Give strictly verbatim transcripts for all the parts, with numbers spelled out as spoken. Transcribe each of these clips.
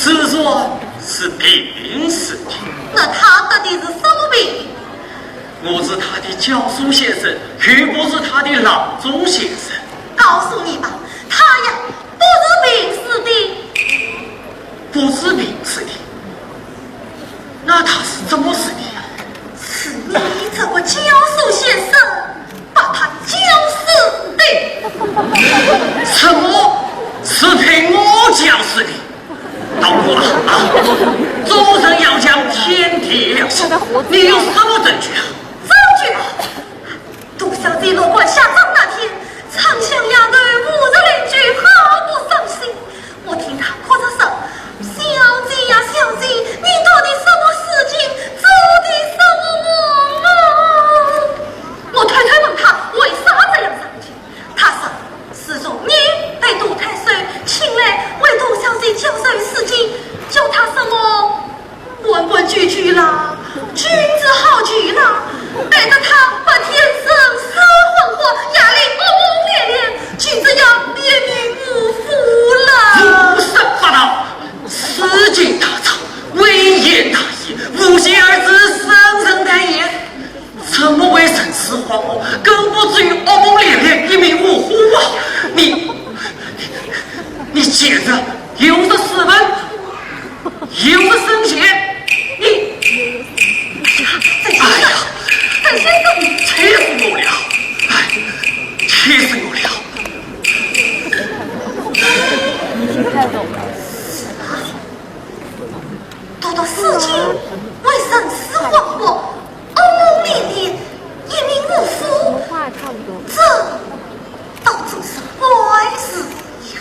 是说是病死的。那他得的是什么病？我是他的教书先生，又不是他的郎中先生。告诉你吧，他呀，不是病死的。不是病死的？那他是怎么死的呀？是你这个教书先生把他教死的。什么？是被我教死的？倒不啊！做人要讲天地良心，你有什么证据啊？证据？杜小姐落棺下葬那天，昌祥丫头五十六句好不伤心。我听她哭着说：“小姐呀，小姐，你做的什么事情，做的什么梦啊？”我偷偷问她为啥这样伤心。她说，自从你被杜太守请来为杜小姐教授诗经，教她什么 规规矩矩啦，君子好逑啦，害得她白天神思恍惚，夜里噩梦连连，今朝要一命呜呼啦。胡说八道！诗经大藏，微言大义，无心二字，深深太也。怎么会神思恍惚，更不至于噩梦连连，一命呜呼啊？你，你简直有失斯文！ 有失圣贤，你，哎呀，陈先生，气死我了！哎，气死我了！读读诗经，会神思恍惚，噩梦连连，一命呜呼，这倒真是怪事呀。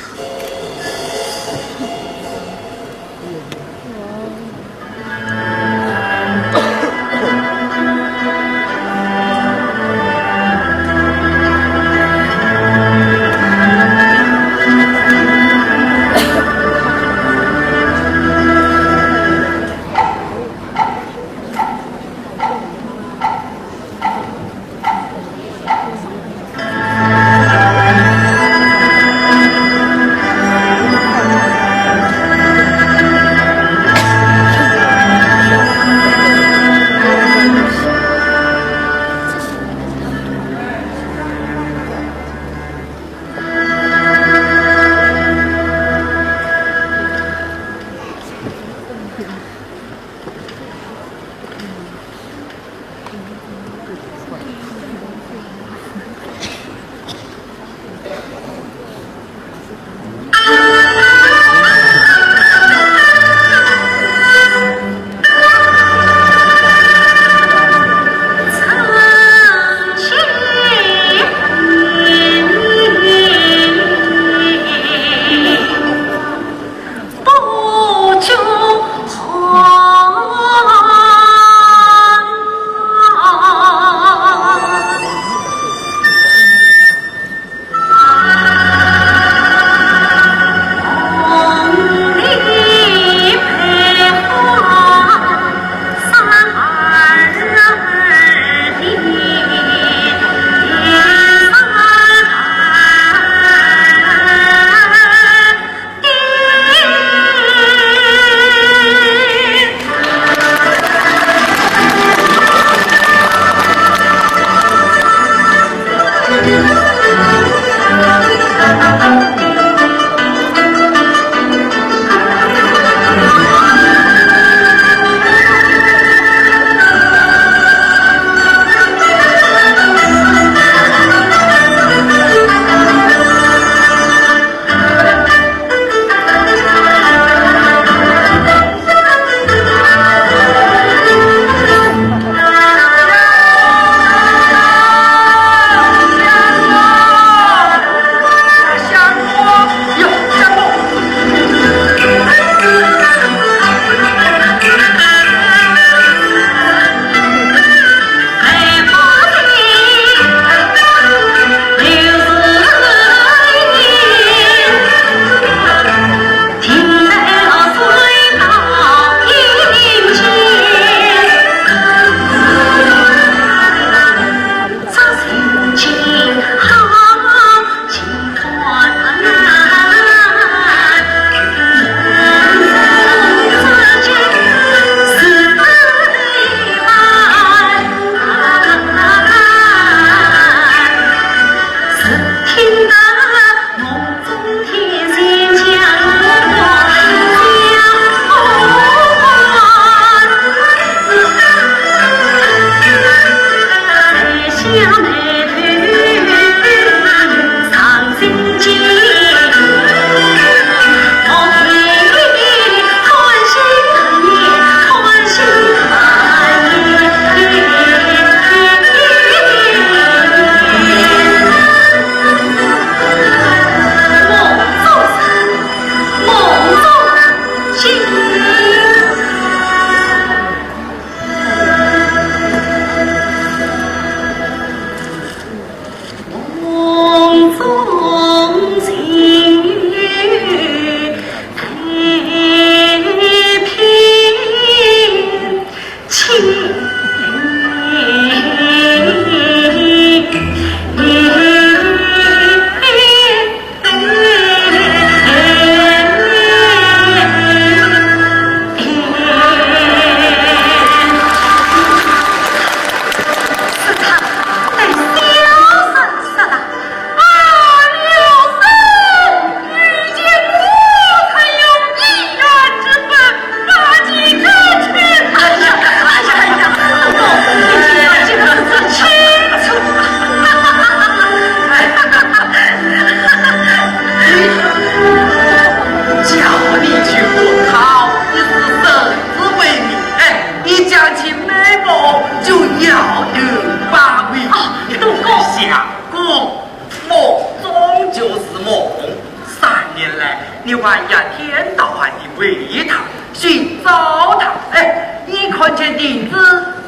林子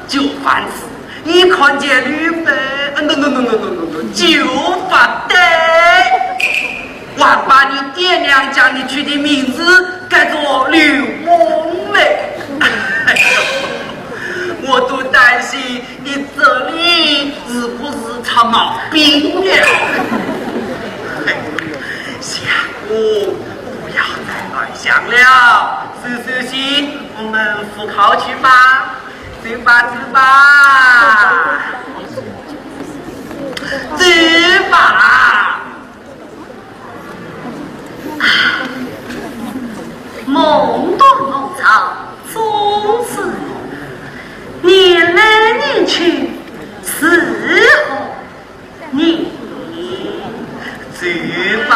就烦死，一看见刘备，呃，no no no no no no no，就发呆。王八，你爹娘叫你取的名字改做刘梦嘞。哎呦，我都担心你这里是不是出毛病了。哎呦，相公，不要再乱想了，收收心，我们赴考去吧。 走吧，走吧，走吧。梦断梦中总是梦，念来念去是何你，走吧。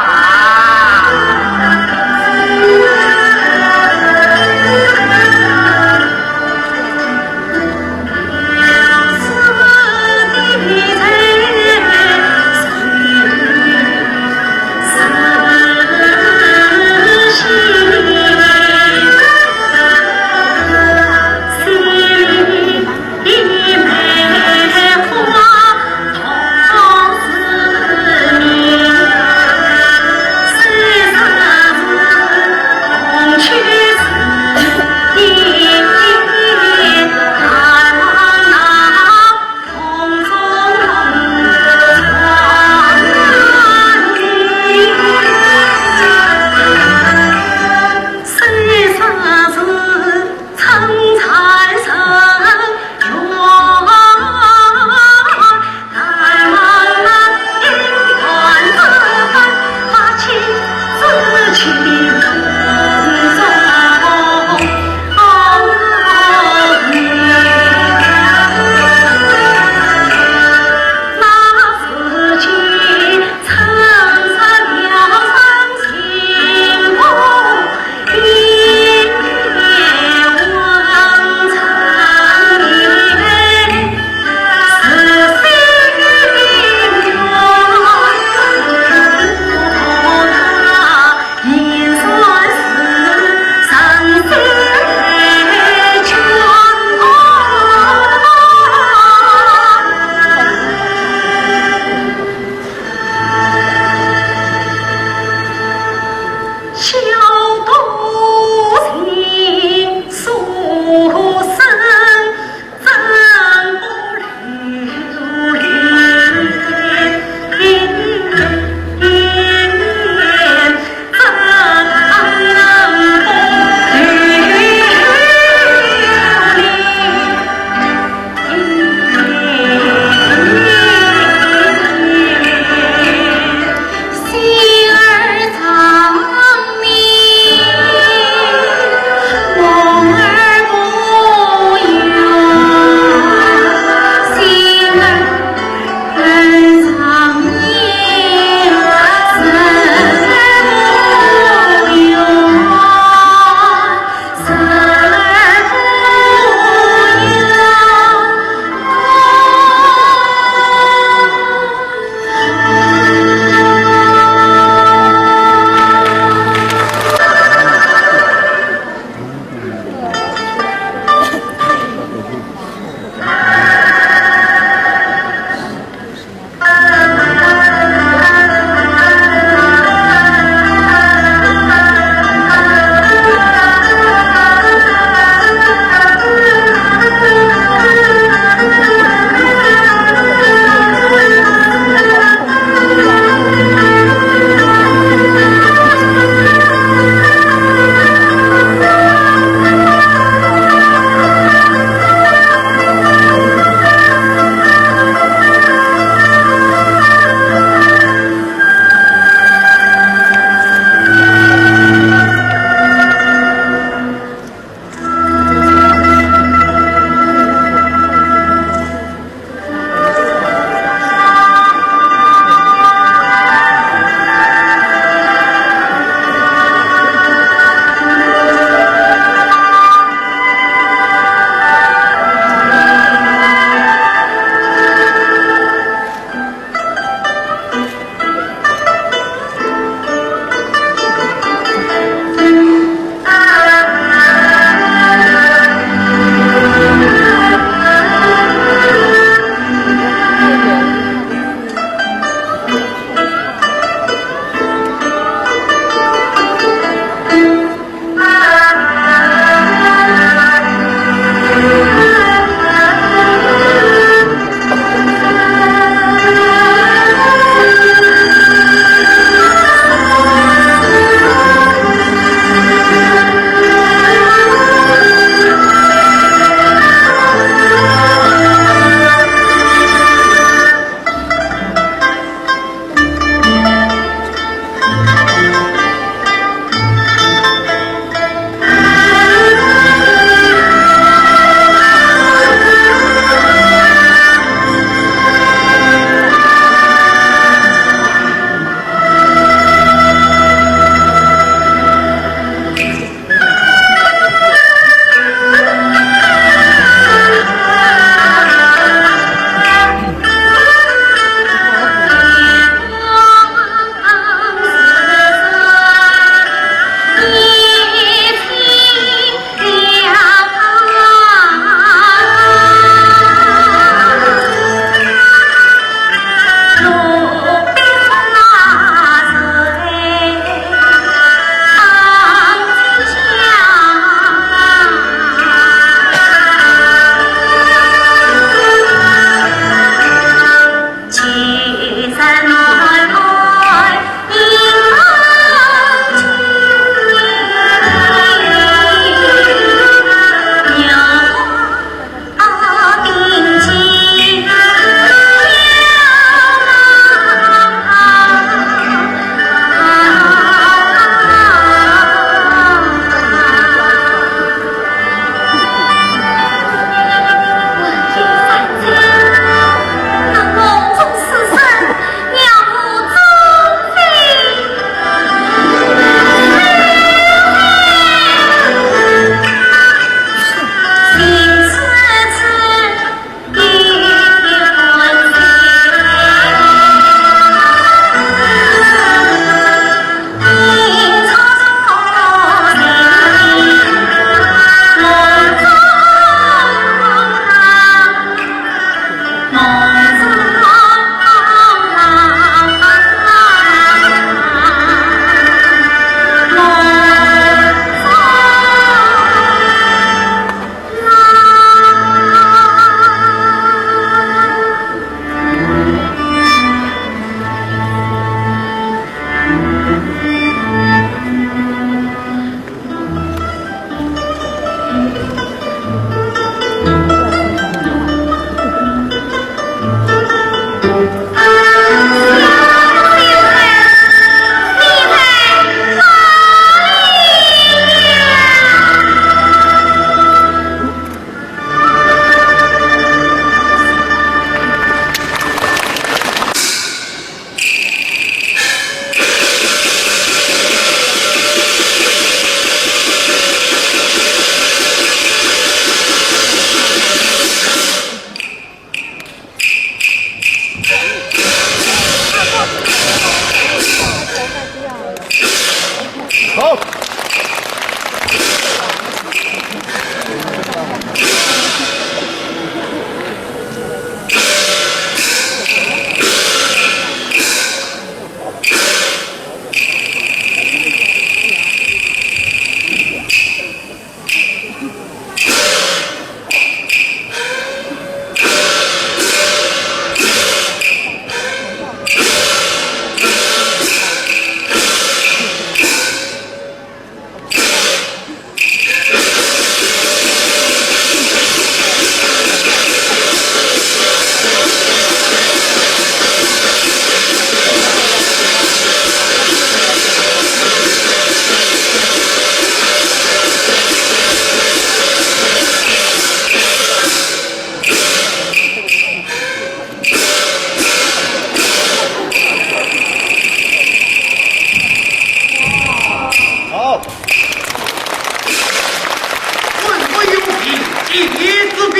一子必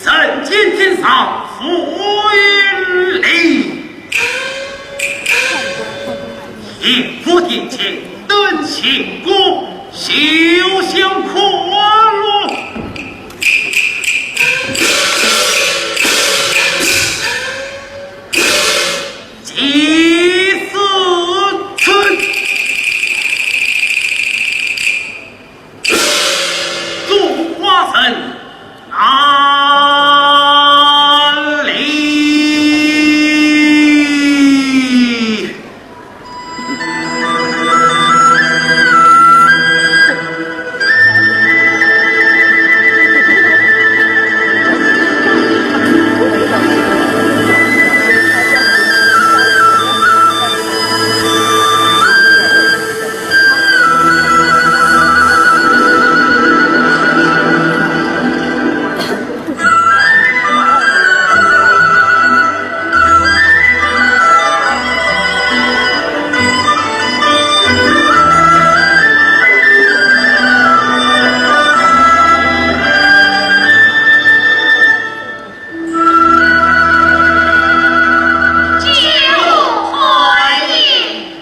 人间天上浮云里，一夫天天登仙宫，休想快乐。祭祀春。 中华城哪里？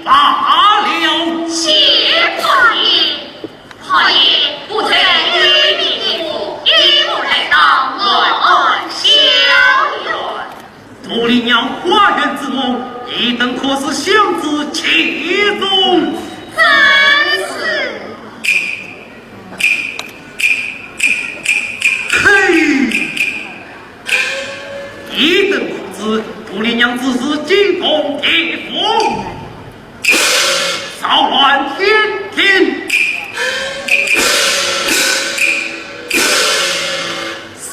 罢了。谢大爷。少爷，不曾与你的父一同来到我安霄院。独立娘花园之梦，你等可是想知其中？正是。嘿！ 你等可知独立娘之时惊动地府，扰乱天庭，使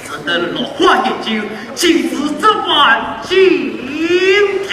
这等落花眼酒，竟是这般境地。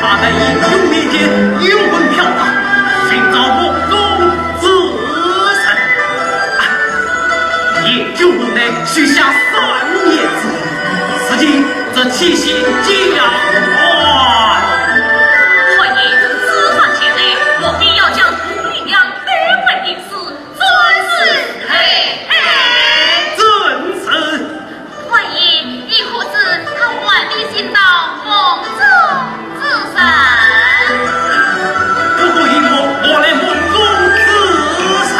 他在英雄面前灵魂飘荡，寻找梦中之人。 研究无奈，许下三年之约，如今这期限将满。少爷，此番前来，务必要将独立娘带回一次，正是。嘿嘿。正是。少爷，你可知她还未寻到梦中之人？不过一梦，我来梦中之人。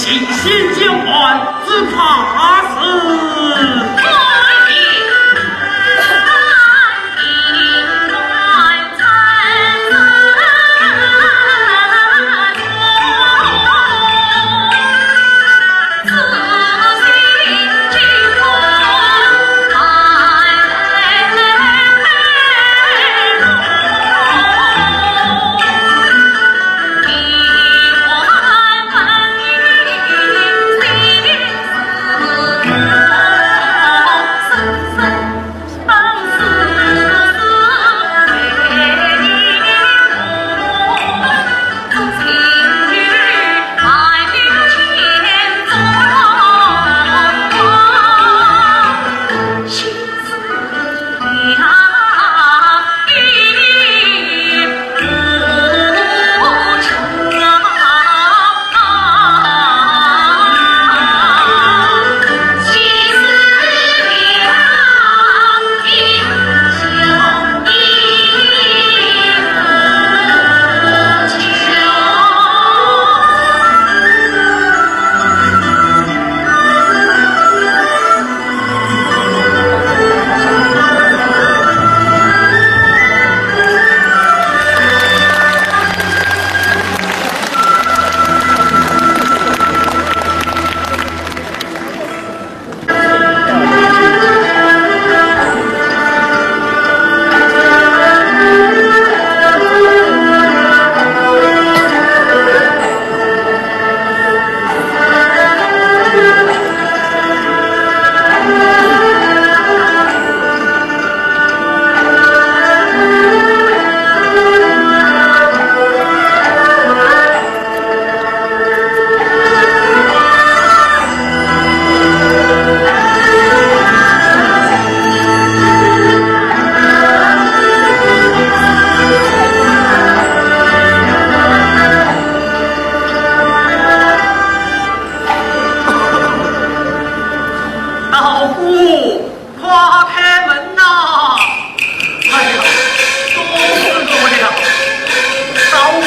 心相伴之怕是。老夫 快开门呐！哎呀，冻死我了！老夫，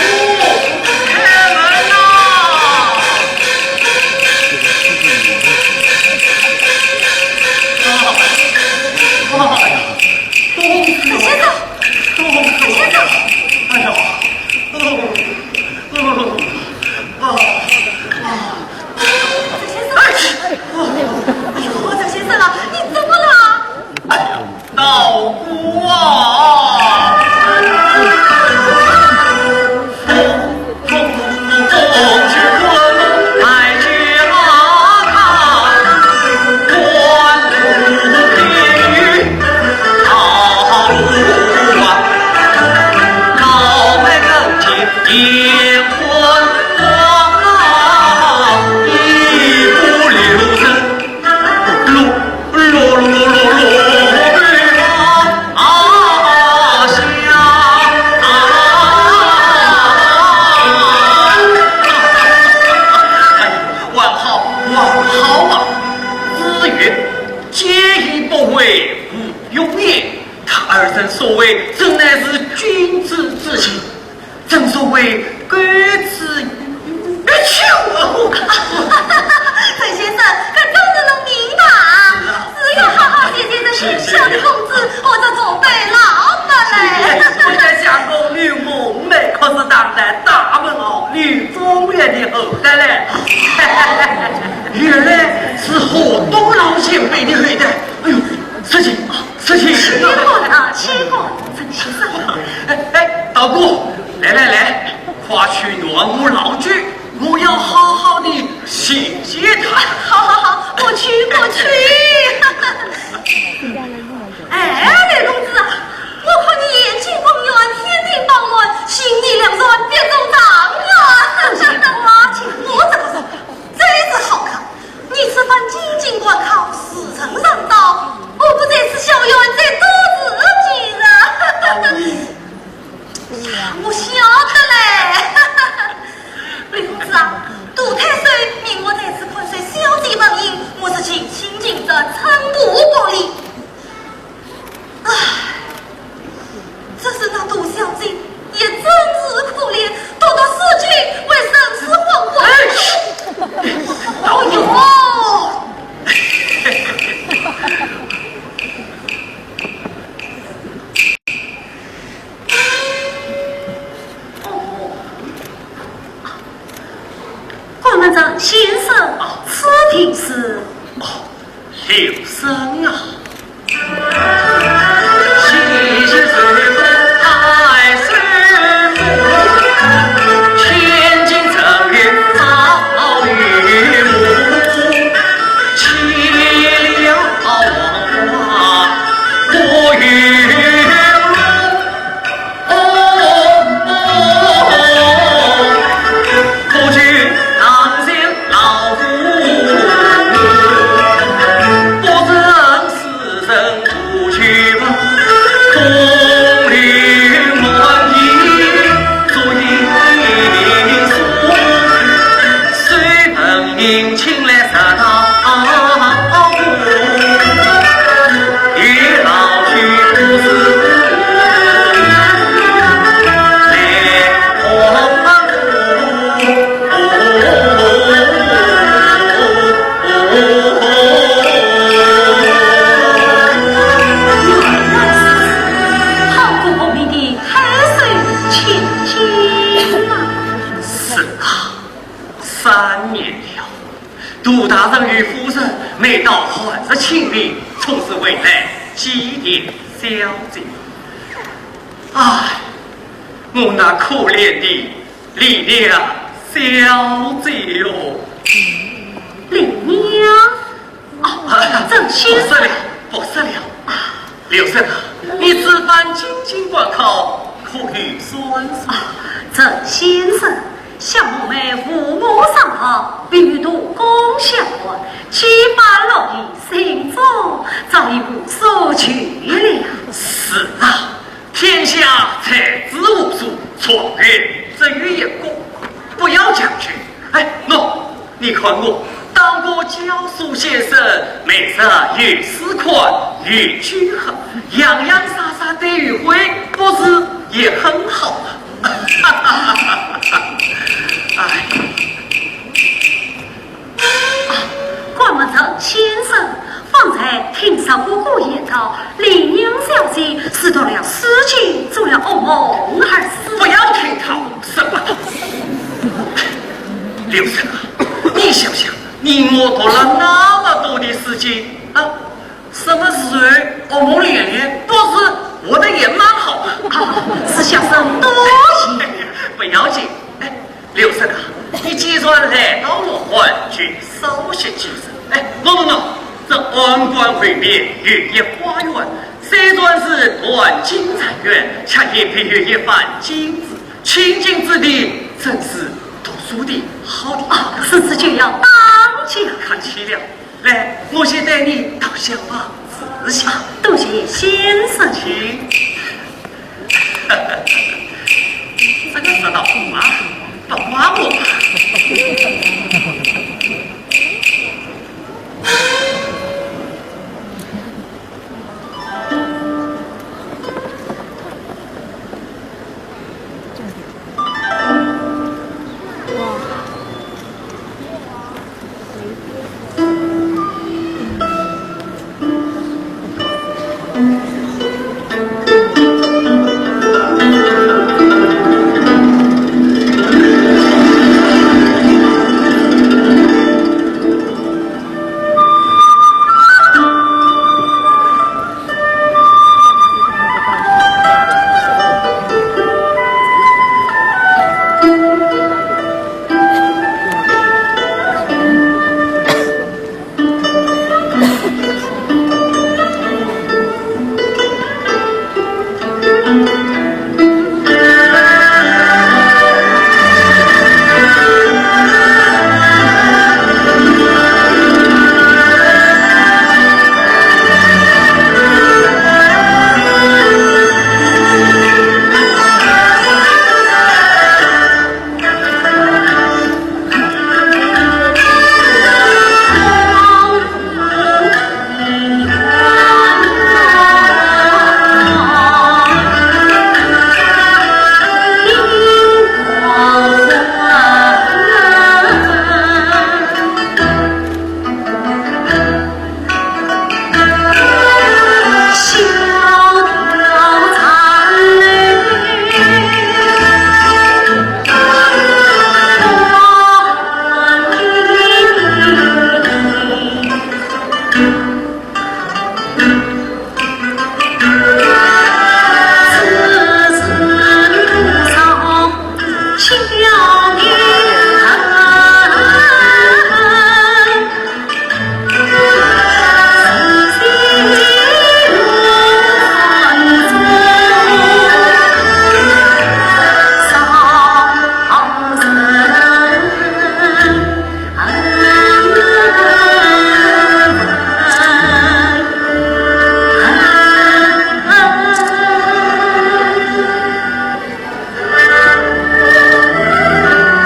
开门呐！啊，哎呀，冻死我了！冻死我了！哎呀，哦，哦，哦，哦。 张先生，哎呦，张先生啊，你怎么了？哎呀，老夫啊！ 还好，还好啊！子曰：见义不为，无勇也。他二人所为，真乃是君子之行。 正所谓，君子爱物。张先生，搿真是侬明白啊！是啊。只有好好谢谢这俊秀的公子，我这做对老板嘞。我在想讲，你我们可是当代大文豪李宗岳的后代嘞。原来是河东老前辈的后代。哎呦，失敬啊，失敬。去吧，去吧，张先生。哎，哎，道姑，来来来， 快去暖壶老酒，我要好好地谢谢他。好好好，我去，我去。哎，刘公子啊，我看你眼睛光圆，天庭饱满，心地良善，必中状元。我这个人，真是好看。你此番进京赶考，时辰尚早，总是回来祭奠小姐。唉，我那可怜的李娘小姐哟。李娘？哦，啊，曾先生。不说了，不说了。啊。刘生啊，你此番进京赶考，可有算数？啊，曾先生， 想我们父母双亡，必有大功相还，几番劳役辛苦，早已无所求了。是啊，天下才子无数，状元只有一个，不要强求。哎，喏，你看我，当个教书先生，每日有诗看，有酒喝，洋洋洒洒都有回，不是也很好吗？ 哎。啊，敢问曾先生，方才听小哥哥言道，李娘小姐是读了诗经，做了噩梦而死。不要听他胡说八道。刘生啊，你想想，你我读了那么多的诗经啊， 什么时候噩梦连连？不是，我的也蛮好的。啊，是小生多疑。不要紧。哎，刘生啊，你既然来到洛阳，就少歇几日。哎，喏喏喏，这安关后面有一花园，虽然是断径残垣，却也别有一番景致，清静之地，正是读书的好地方。啊，如此就要当即。客气了。 来，我先带你到厢房坐下。多谢先生。请。这个石头啊，不花我。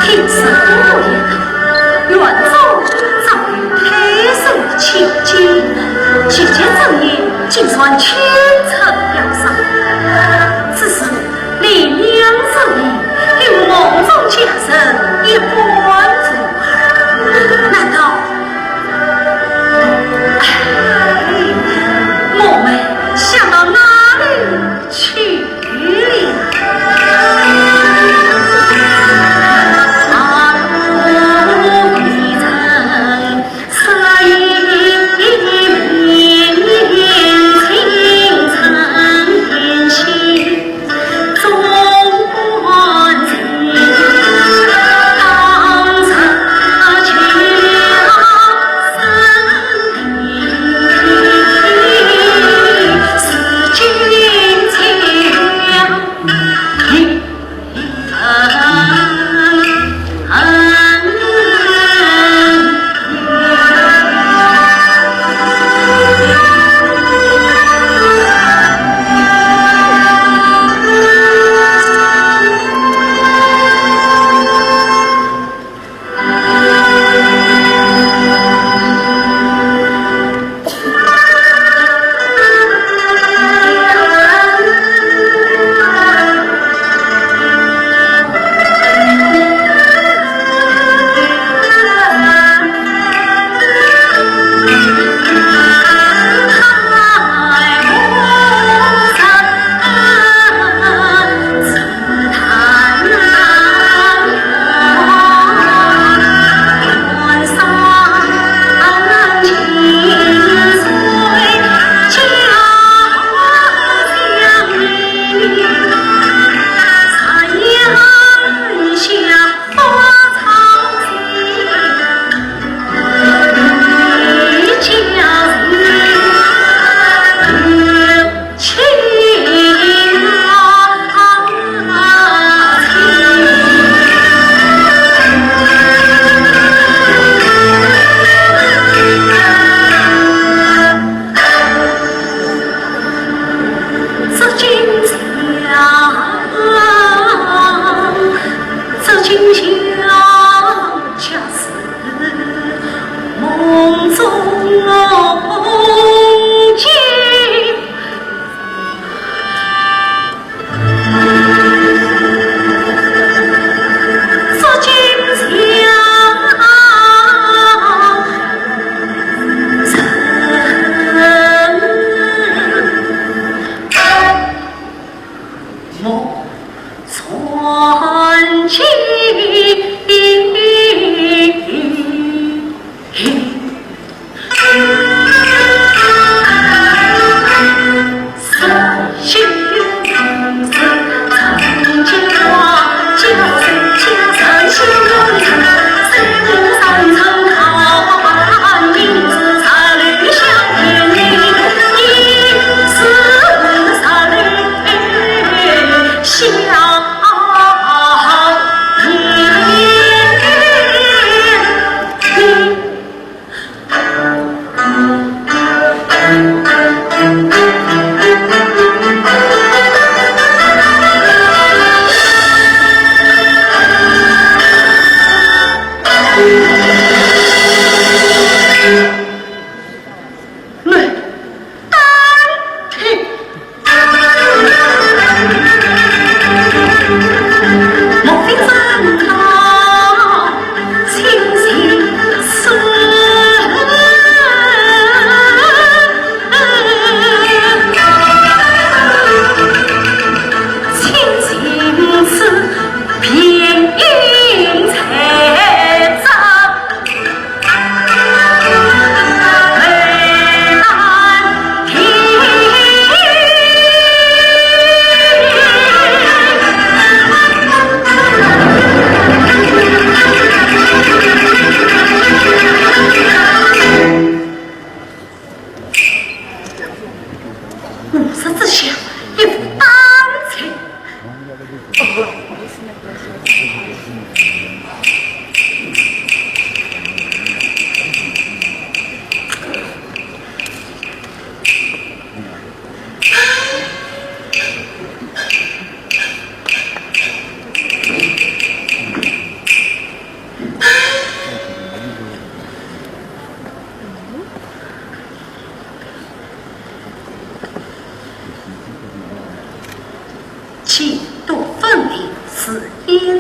听小哥哥言道，园中早有太守千金，季节正夜竟然清晨飘香。只是李娘之命，与梦中佳人一般无二。难道，唉，我们想到哪里去了？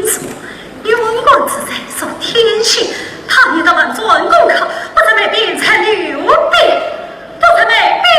子，女官之才，受天限，怕你倒还专攻考，不曾被边才刘备，不曾被边。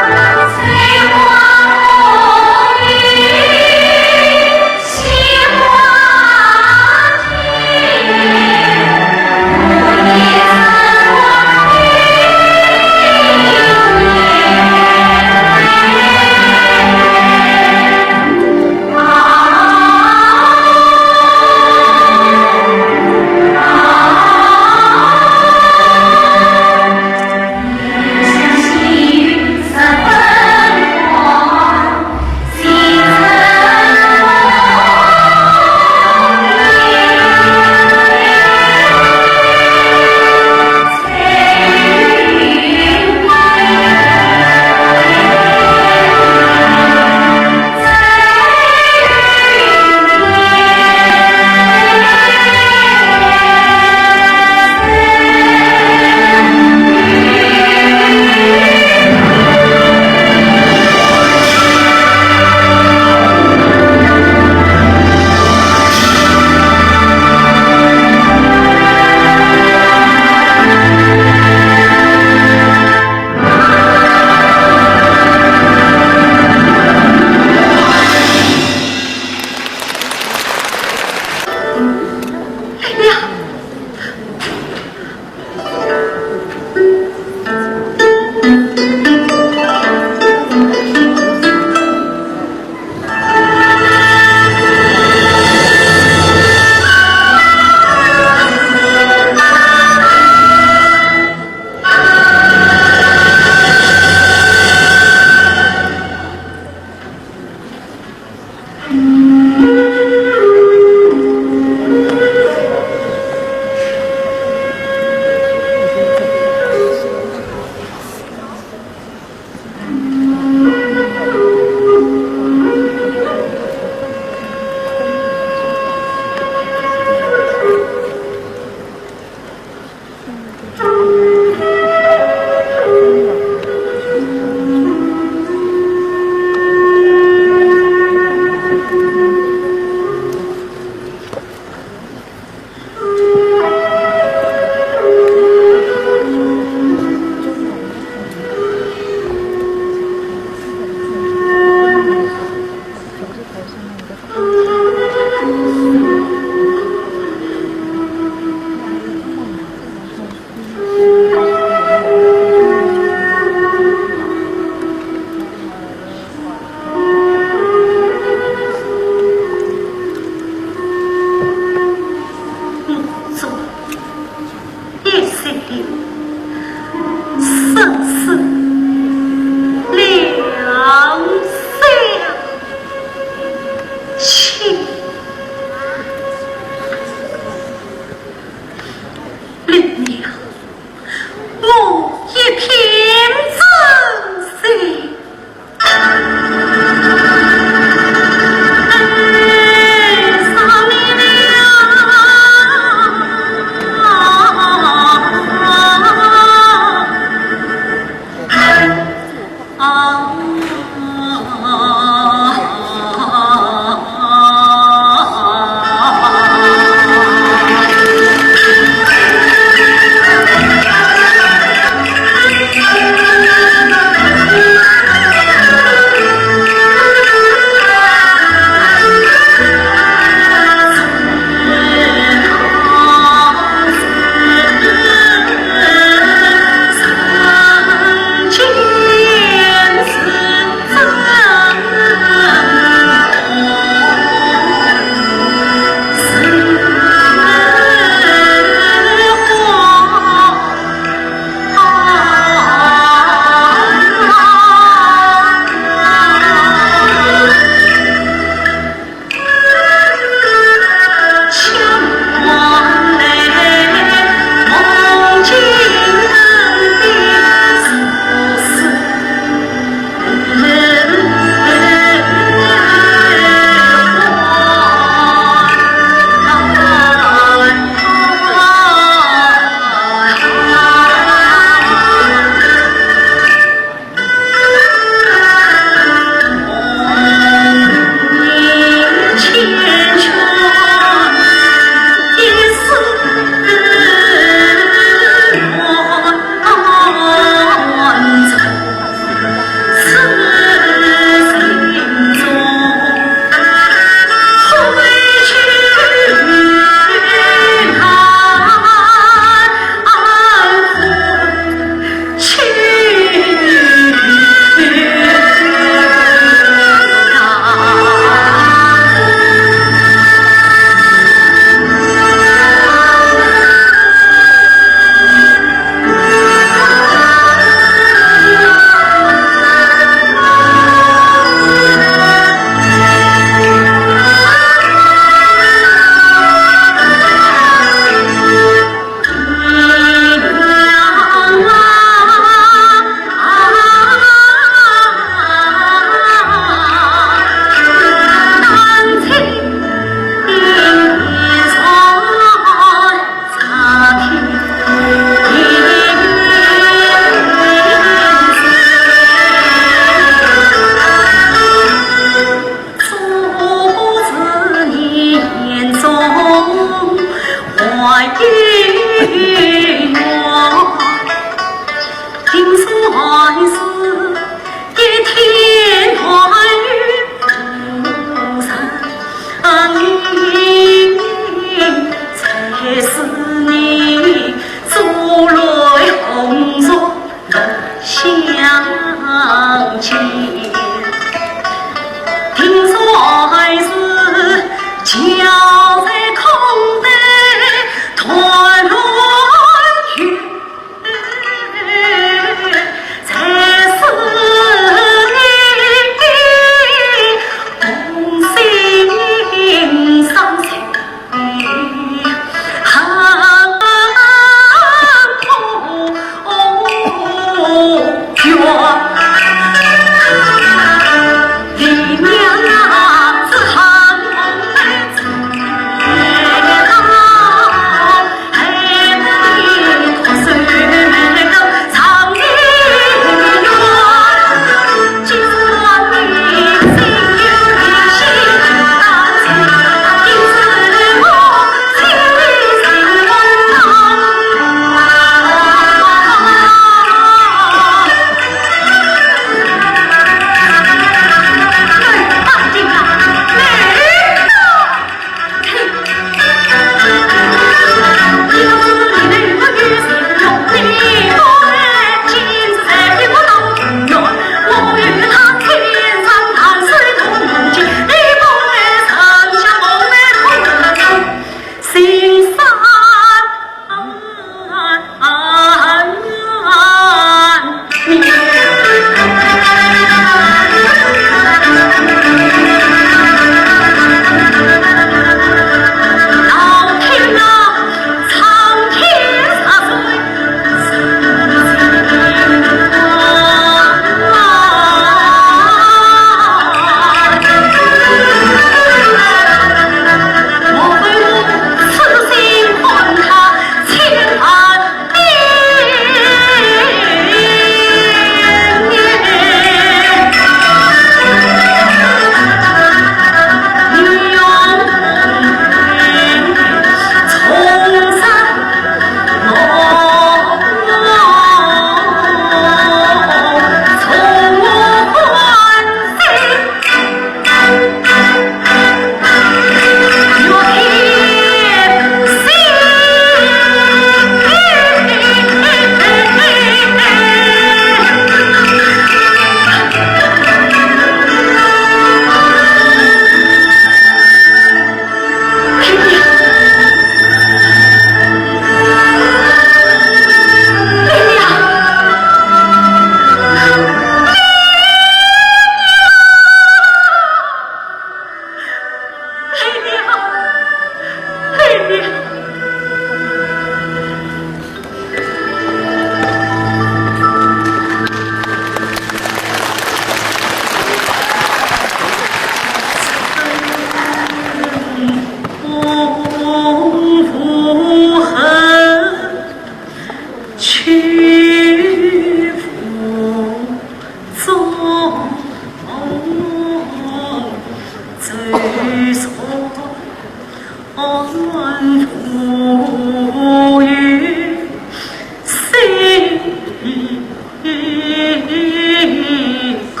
空。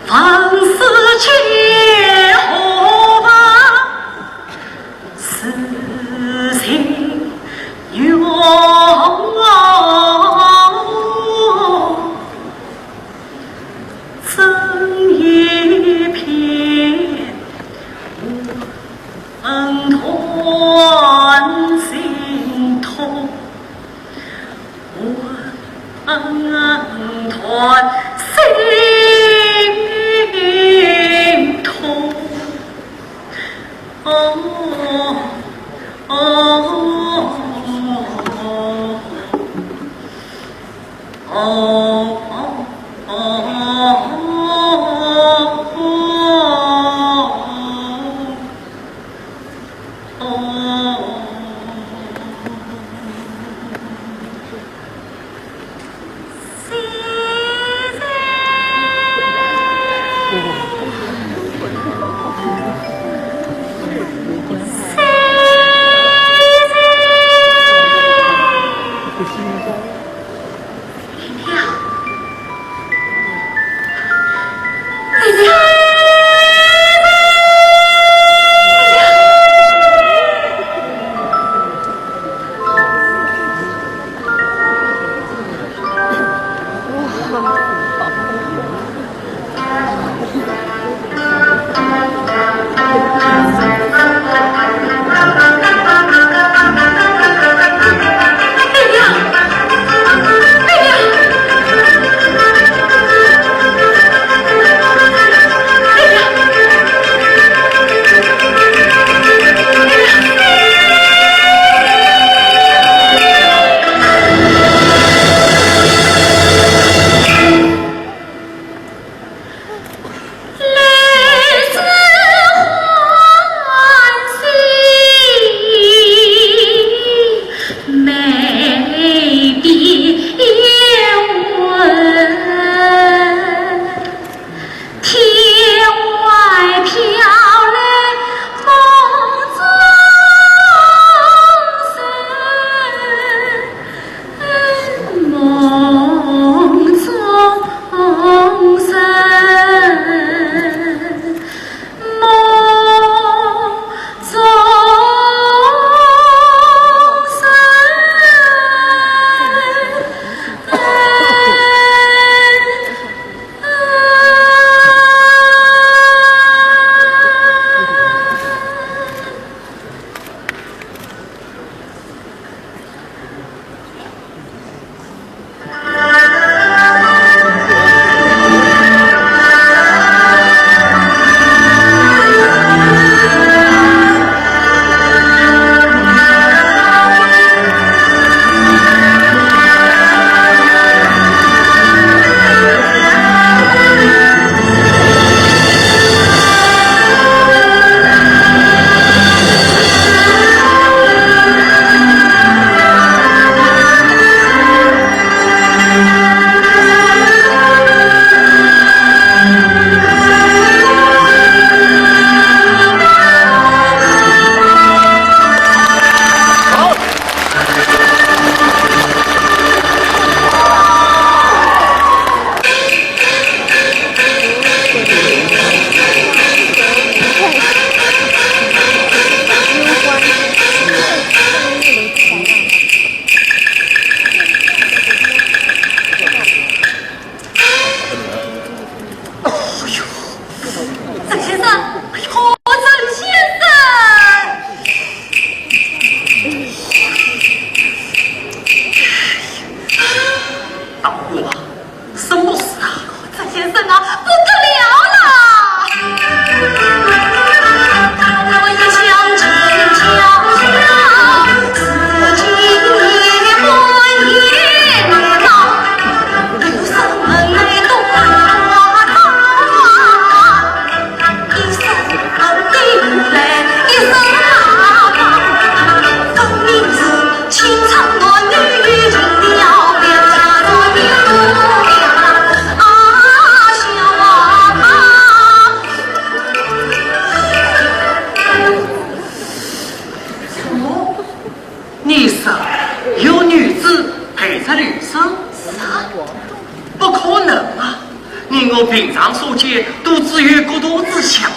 万世间何方是情缘，真一片混沌心痛。 断心痛。哦，哦，哦，哦，哦，哦。 哎呦，曾先生，哎呦，曾先生！大哥，什么事啊？曾先生啊，不得了了！我一想就叫，自己也不言呐。 啊，小啊，我平常所见都只有骨头子香，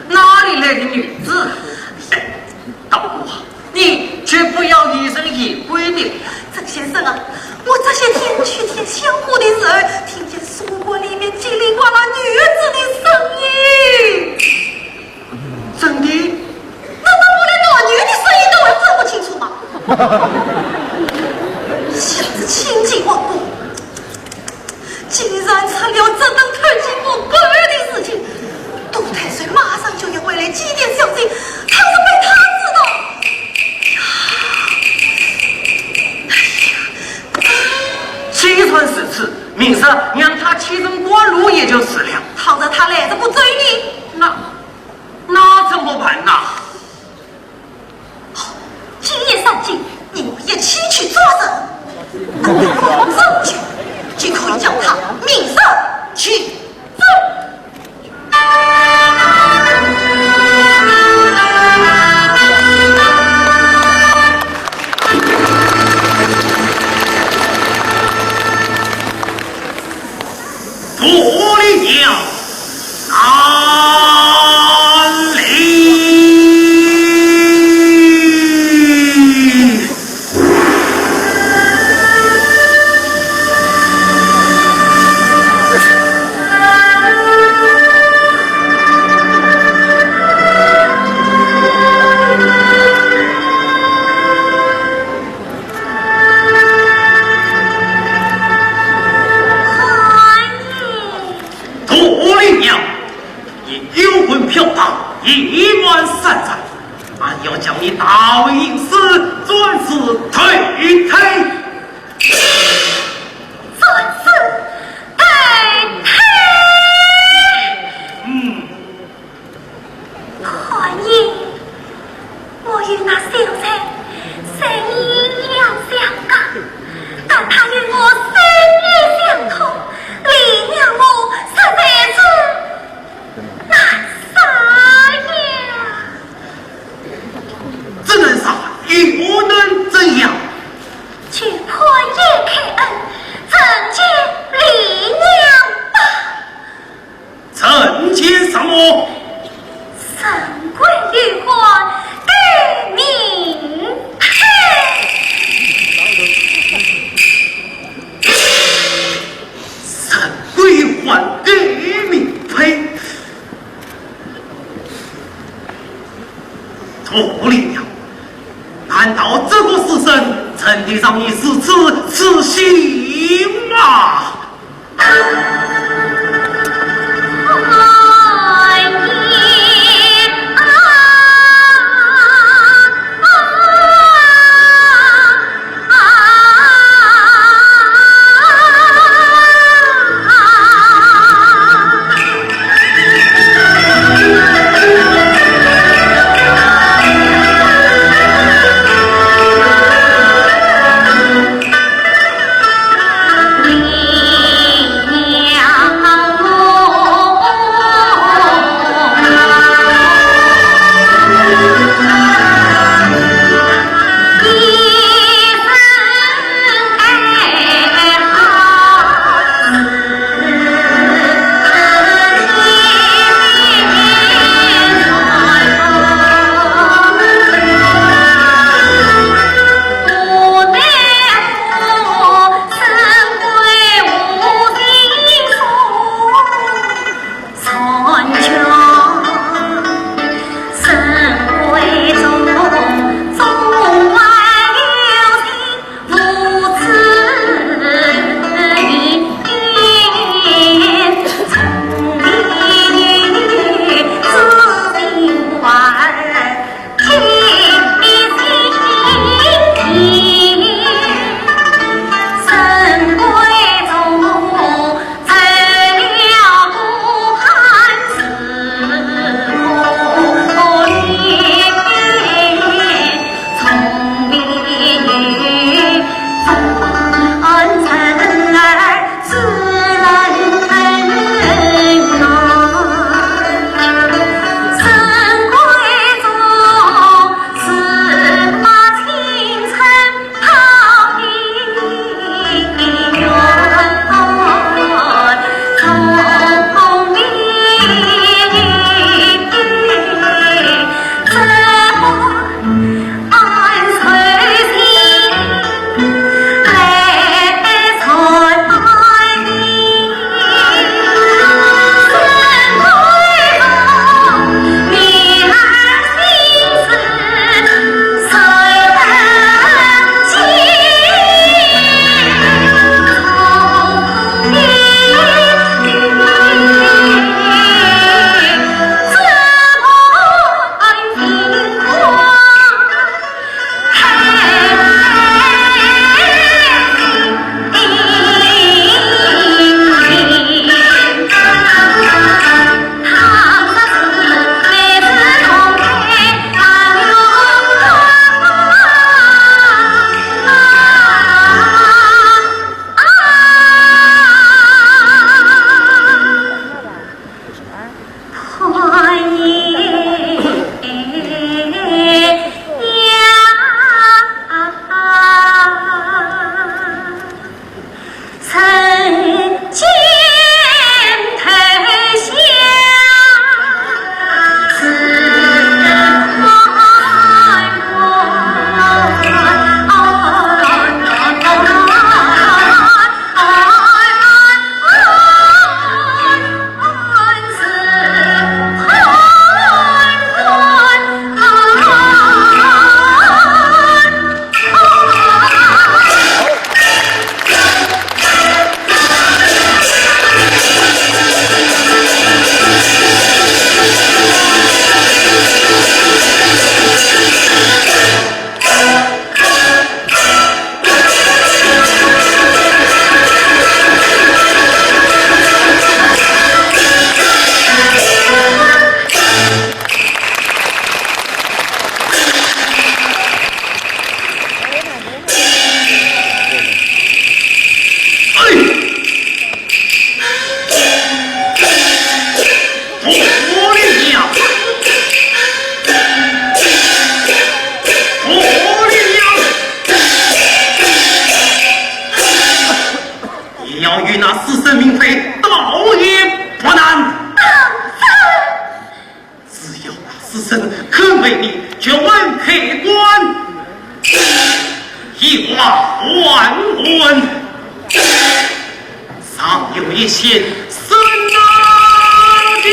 哪里来的女子？哎，道姑啊，你绝不要疑神疑鬼的。曾先生啊，我这些天去添香火的时候，听见书馆里面叽里呱啦女子的声音。 真的？难道我连男女的声音都会分不清楚吗？想着亲近王公，竟然成了这等偷鸡摸狗的事情。杜太守马上就要回来祭奠小姐，倘若被他知道，呀，哎呀，既然如此，明日让他启程赶路也就是了。倘若他来得不周呢？那 那怎么办呐？今夜三更，你我一起去抓人，等到证据，就可以将他明日取证。 脱离了哪里？脱离了 你幽魂飘荡，夜半三载，俺要将你打回阴司，转世投胎。转世投胎？嗯。 可以，我与那小人虽然相隔，但他与我心意相通，离了我实在是难舍呀。怎能舍，又能怎样？求潘爷开恩，成全李娘吧。 成全什么？神归于官，改名配。神归于官，改名配。脱离了，难道这个书生真的让你如此痴心吗？明白，倒也不难。当真？只要那死神肯为你绝冤开棺，以化还魂，尚有一线生机。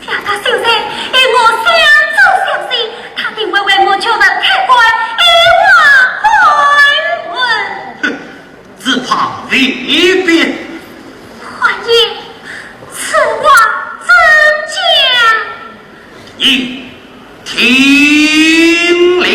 谢大秀才，依我想中小计，他定会为我绝冤开棺，以化还魂。只怕未必。还爷，此话怎讲？你听了。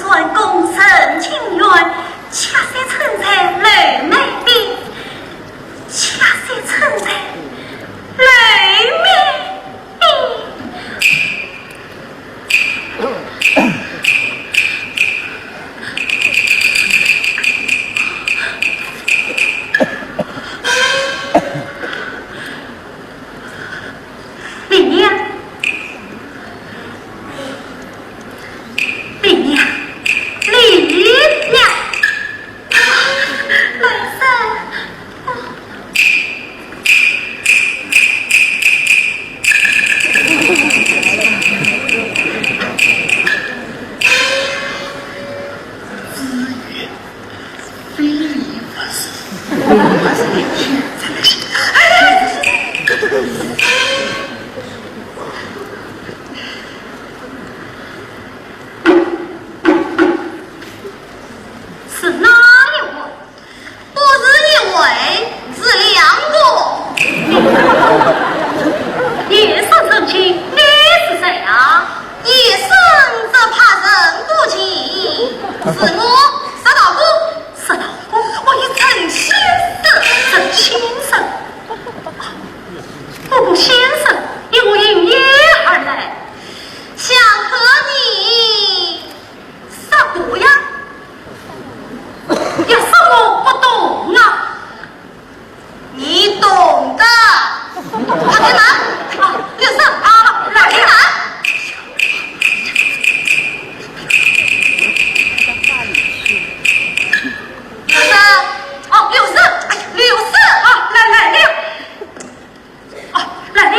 专攻神经元，恰似存在楼面边，恰似存在楼面边。李娘， 李娘，李娘，来噻！子越，非礼勿视，我是年轻人，真的是。 是哪一位？不是一位，是两个。夜深人静，你是谁啊？夜深则怕人不静，是我，石道公。石道公，我与陈先生。陈先生？不过先生，你我因何而来？想和你 啥个呀？要说我不懂啊？你懂的。快点拿。啊，六十啊，来，快点拿。六十。哦，六十，哎，六十啊，来，来，六。 哦，来了。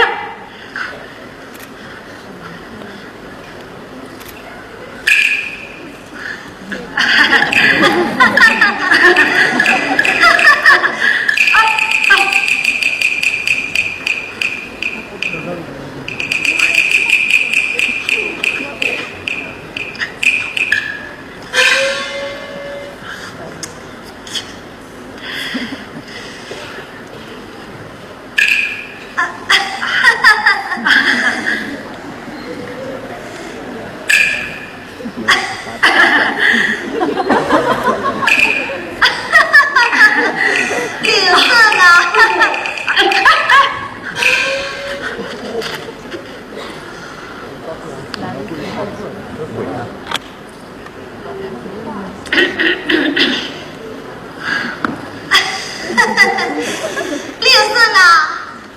李生啊，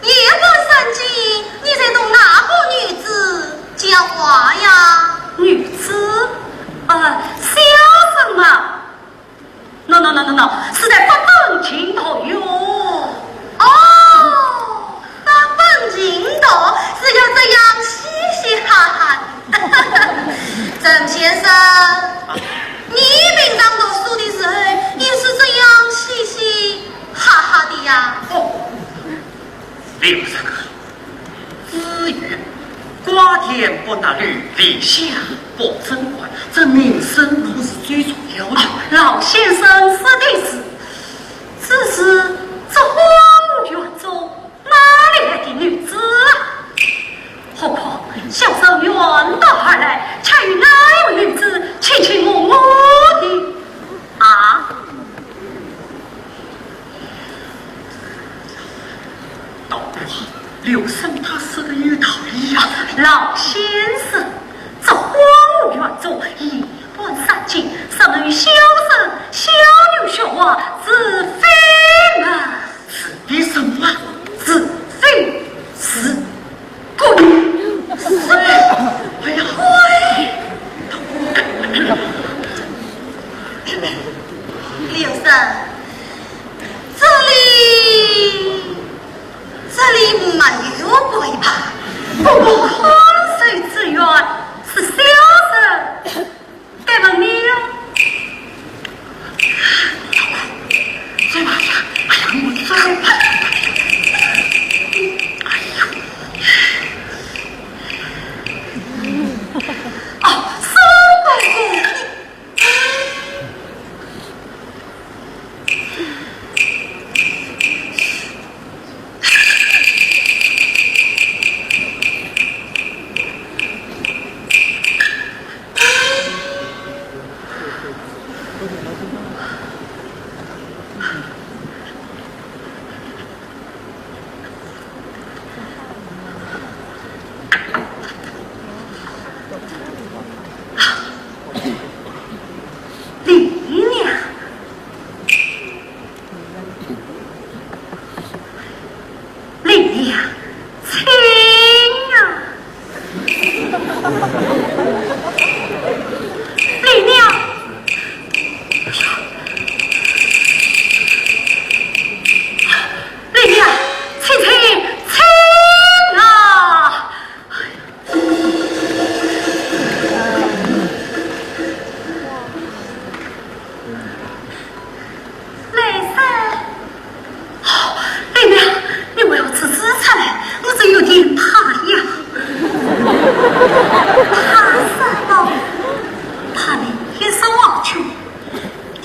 夜半三更，你在同哪个女子讲话呀？女子？呃，小生嘛。No, no, no, no, no，是在发本情头哟。哦， 发本情头是要这样嘻嘻哈哈的。陈先生，你平常读书的时候也是这样嘻嘻哈哈的呀？哦，刘三哥，子曰：瓜田不纳履，篱下不整环，这名声可是最重要的。啊，老先生说的是，只是这荒原中 哪里来的女子啊？何况小生远道而来，恰与哪位女子卿卿我我的啊？道姑啊，刘生他说的有道理呀。老先生，这荒原中夜半三更，什么与小生小女说话，是非嘛？ 是的，什么？是非是鬼。是，哎呀，刘生，这里，这里没有鬼吧？不过看水之源是小生 该问你哟。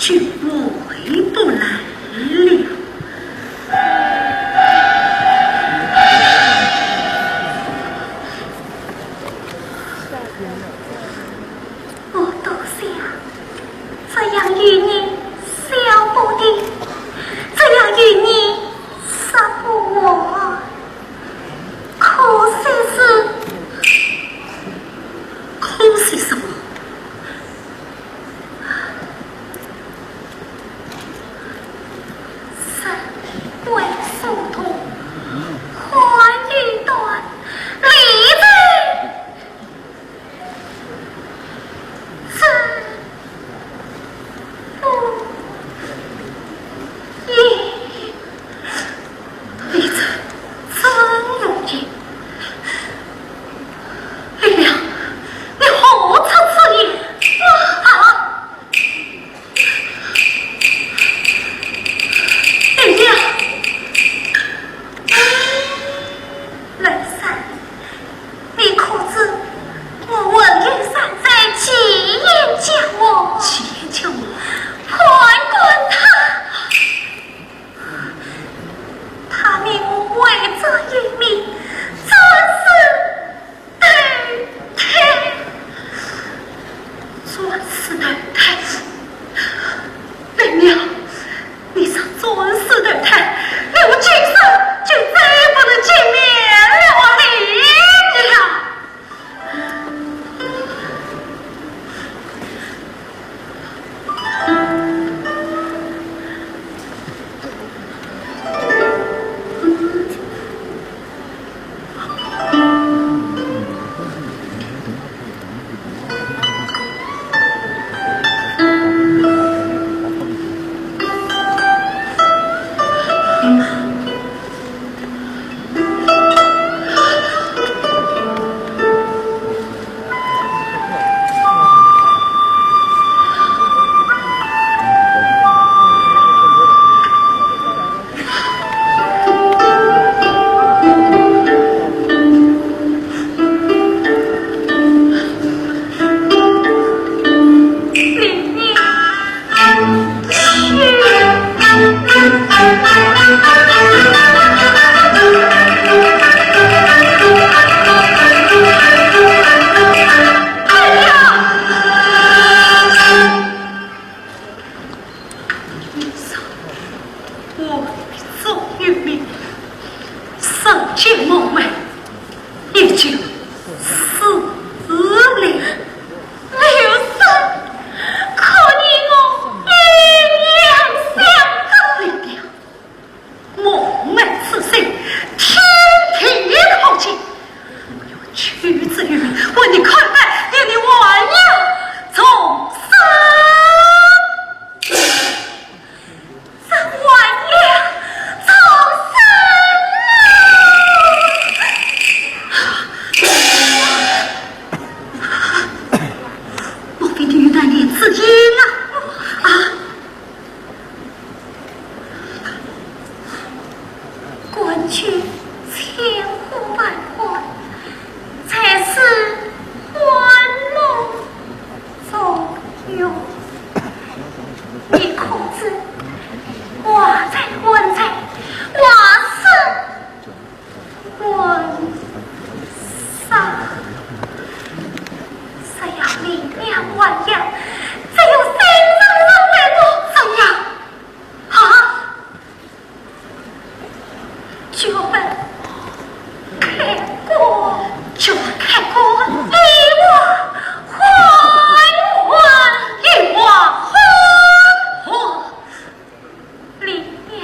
就回不来了。我多想这样与你小不点，这样与你说不完。可惜是，可惜什么？ 山外疏通，宽又短，理在这不易。 你这真无义！林良，你何出此言？啊！林良，兰山，你可知我闻有山贼吉言讲我？吉言讲我？判官他 他命我为这一名，专司投胎。专司投胎？林良，你说专司投胎，那我今生就再不能见面了啊，林良。 我终于明白，世间梦寐，也就死了。刘生，可你我阴阳相隔。林良，梦寐此生，天地可见。我有求之于民，为你开饭，与你颔阳重生。 这颔阳重生啊！莫非你与那女子一样啊？啊！官居千户万户， 才是幻梦中有。你可知，花在官在，花死官杀。只要你娘还阳，只有新生人为我怎样？啊！ 就问开官，就问开官，你我还我，你我还我。林良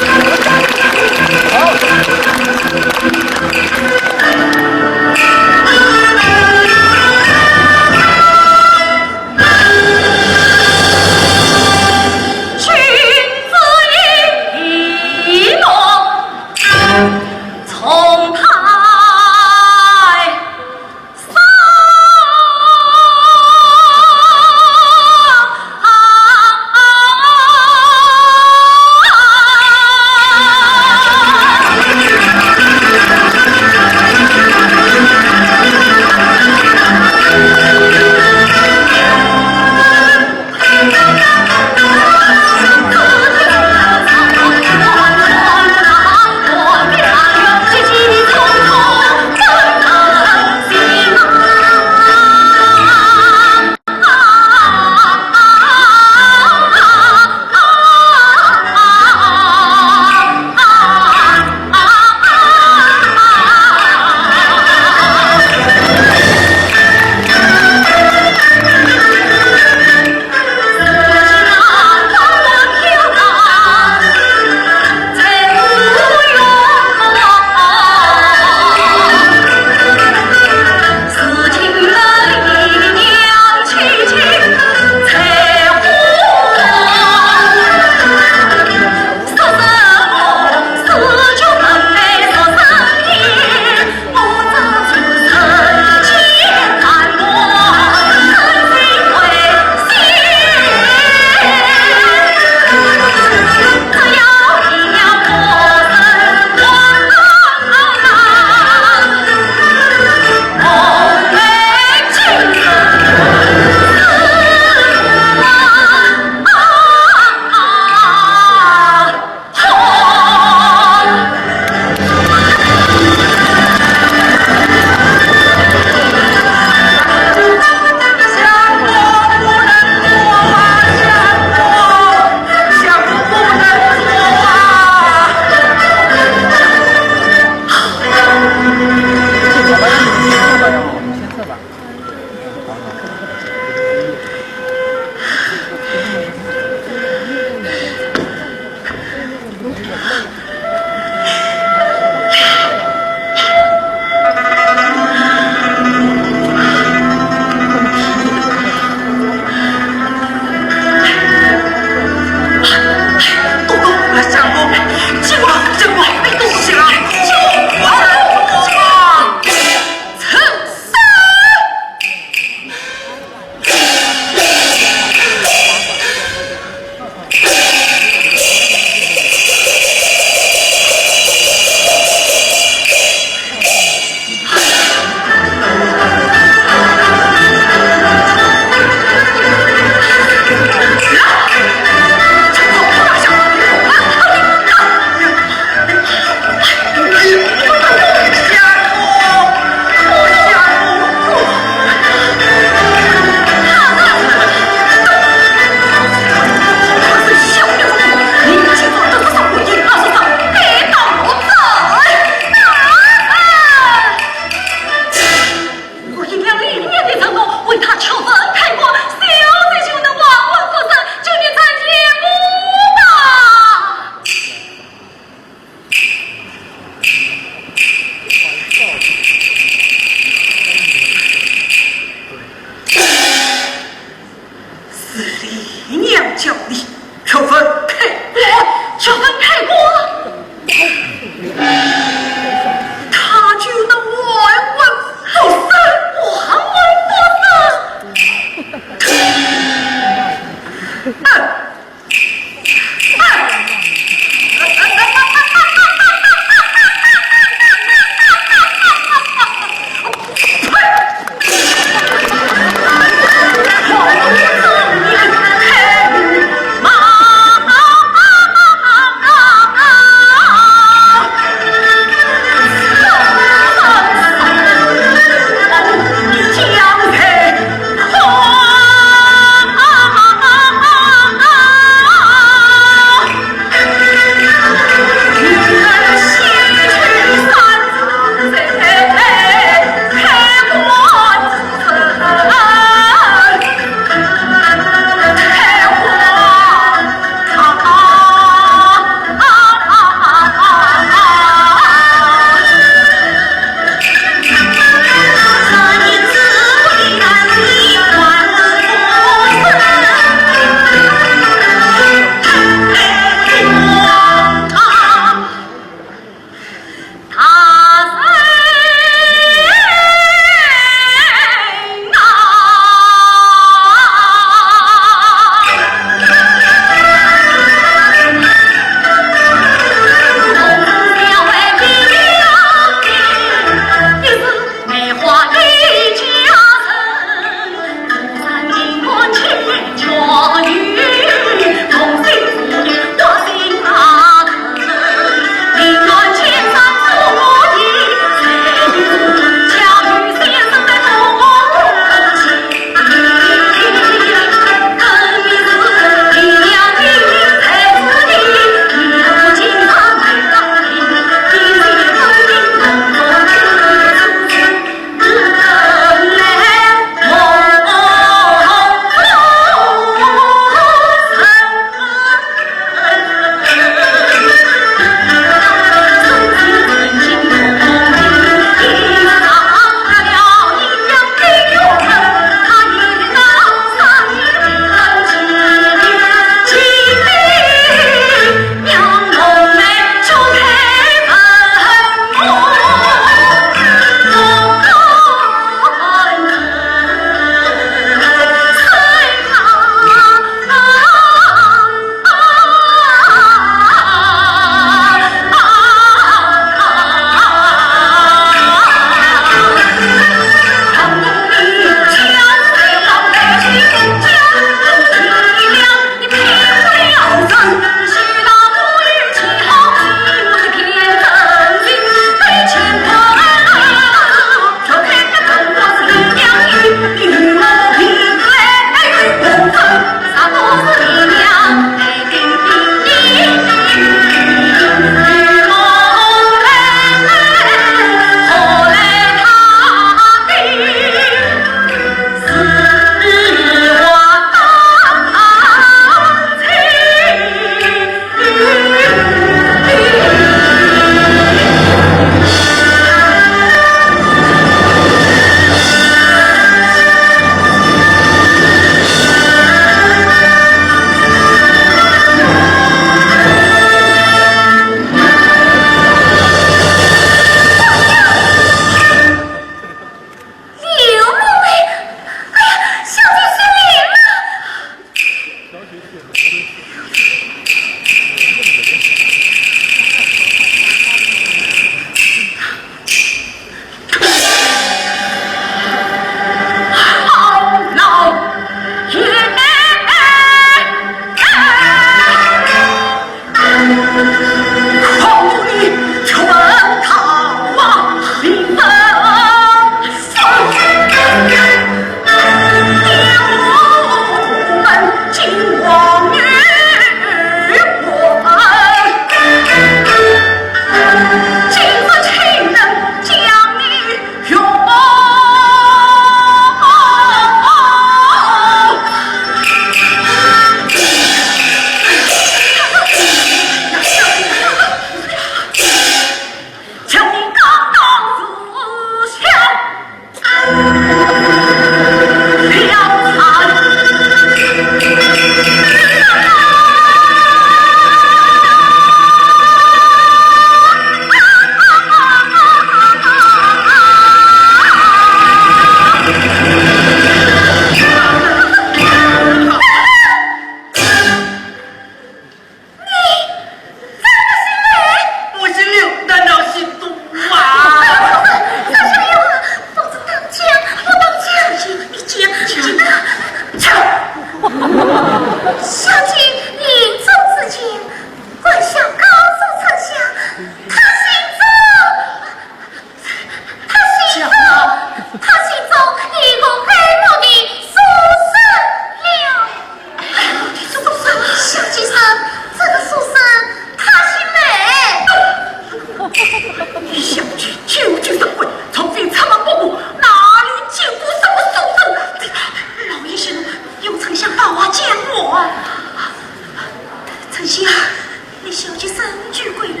酒鬼呢？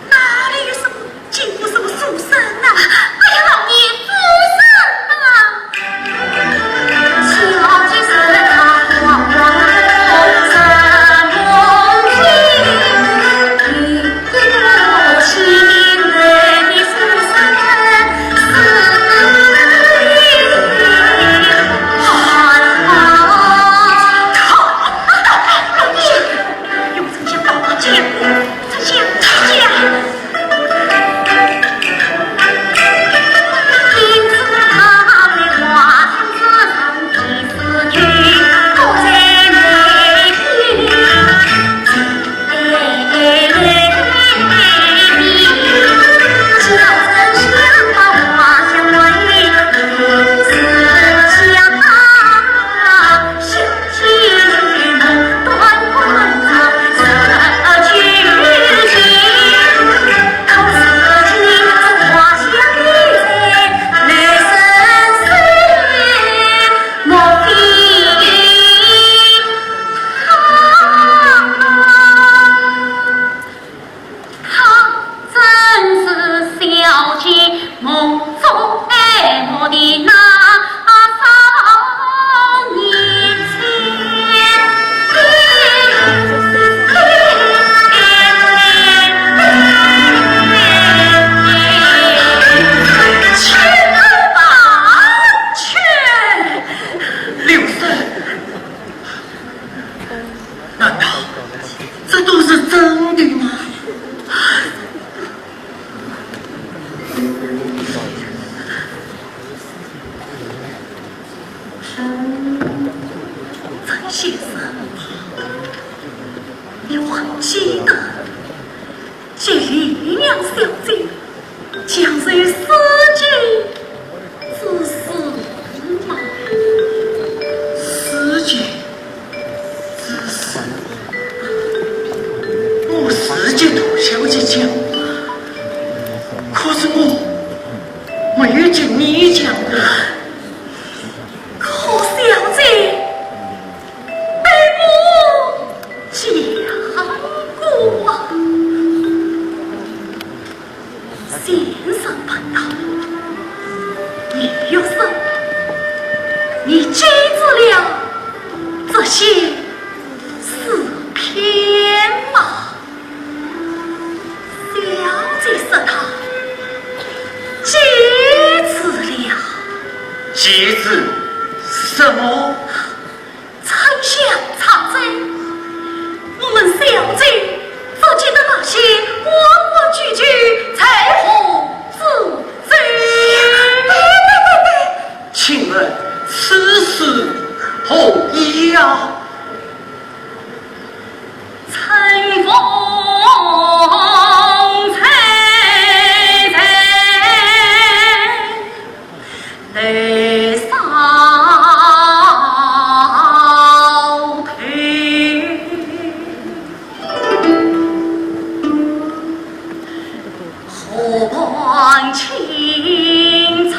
哪里有什么，见过什么书生啊？哎呀，老爷，书生啊！她真是小姐梦中爱慕的那少年仙。去吧，去。刘生，难道这都是真的吗？曾先生，你还记得这李娘小姐 将是有思君之死吗？思君之死？我是给杜小姐讲的，可是我没有给你讲的。可小姐被我讲过啊。 先生问道：“李玉生，你记住了这些诗篇吗？”小姐说道：“记住了。”记住什么？ 丞相查罪，我们小姐所记的那些规规矩矩，在何之处？请问此事何意啊？春风吹吹 来烧头，河畔青草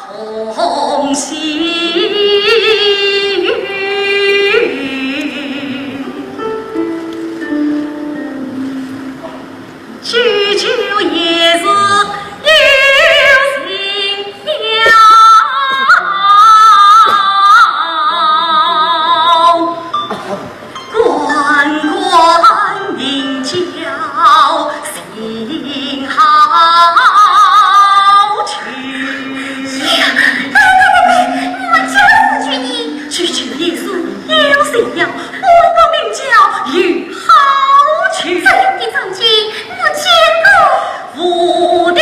空栖。 久久夜思又心焦，关关酊交心好求。哎呀，来来来来，我们家四句呢？久久夜思又心焦，关关酊交又好求。这样的场景，我见过。无定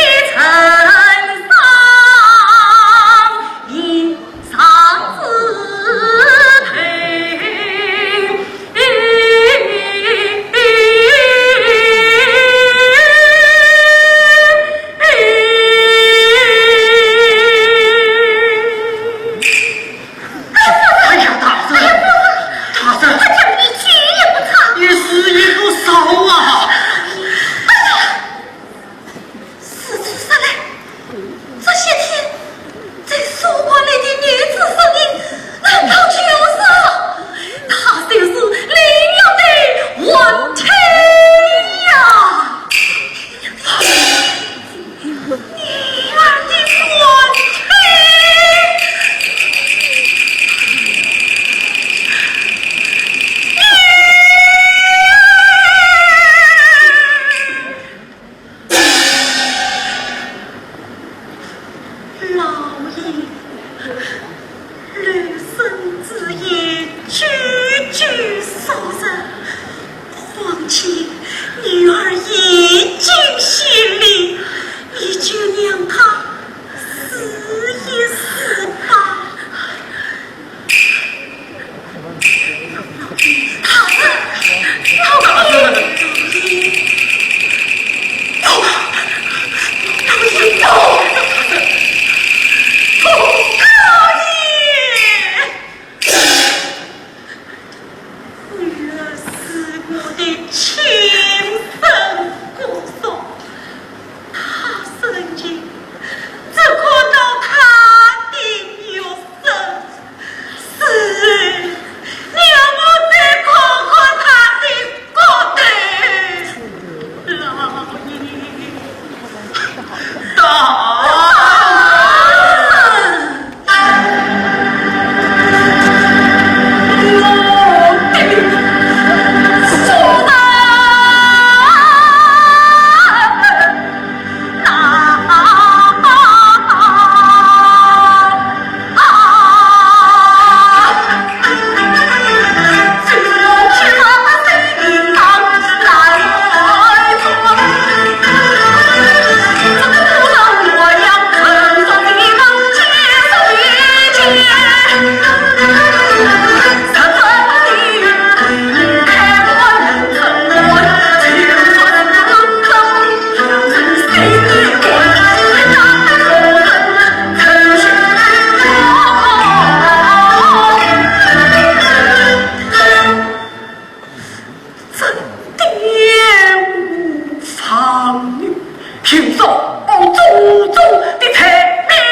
群众，我祖宗的财命。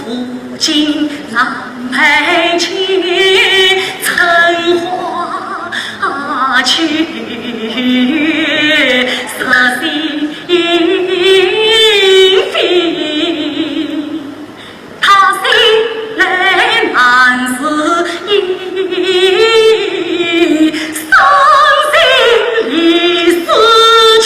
无尽南北间，春花秋月，色心飞。他心内难自抑，伤心离思去。